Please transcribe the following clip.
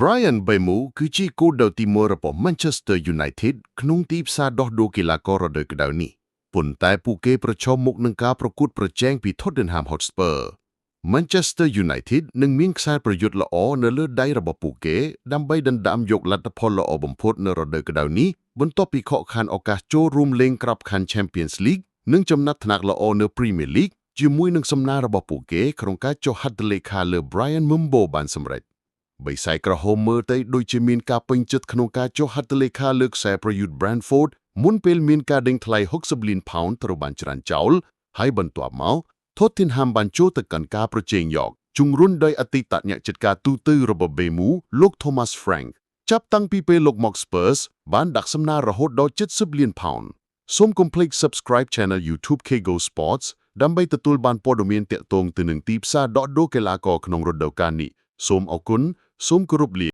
Bryan Mbeumo គឺជាគោលដៅទីមួយរបស់ Manchester United ក្នុងទីផ្សារដោះដូរកីឡាកររដូវក្តៅនេះប៉ុន្តែពួកគេប្រឈមមុខនឹងការប្រកួតប្រជែងពី Tottenham Hotspur។ Manchester United នឹងមានខ្សែប្រយុទ្ធល្អនៅលើដៃរបស់ពួកគេដើម្បីដណ្ដើមយកលទ្ធផលល្អបំផុតនៅរដូវក្តៅនេះបន្ទាប់ពីខកខានឱកាសចូលរួមលេងក្របខ័ណ្ឌ Champions League និងចំណាត់ថ្នាក់ល្អនៅ Premier League ជាមួយនឹងសំណើរបស់ពួកគេក្នុងការចុះហត្ថលេខាលើ Bryan Mbeumo បានសម្រេច។ បិសាចក្រហមមើលទៅដូចជាមានការពេញចិត្តក្នុងការចុះហត្ថលេខាលើខ្សែប្រយុទ្ធ Brentford មុនពេលមានការដេញថ្លៃ60លានផោនត្រូវបានច្រានចោលហើយបន្ទាប់មក Tottenham បានចូលទៅកាន់ការប្រជែងយកជំរុញដោយអតីតអ្នកចាត់ការទូទៅរបស់ Mbeumo លោក Thomas Frank ចាប់តាំងពីពេលលោកមក Spurs បានដាក់សំណើរហូតដល់70លានផោនសូមកុំភ្លេច Subscribe Channel YouTube Kgo Sports ដើម្បីទទួលបានព័ត៌មានទាក់ទងទៅនឹងទីផ្សារដោះដូរកីឡាករក្នុងរដូវកាលនេះសូមអរគុណសូមគោរពលា។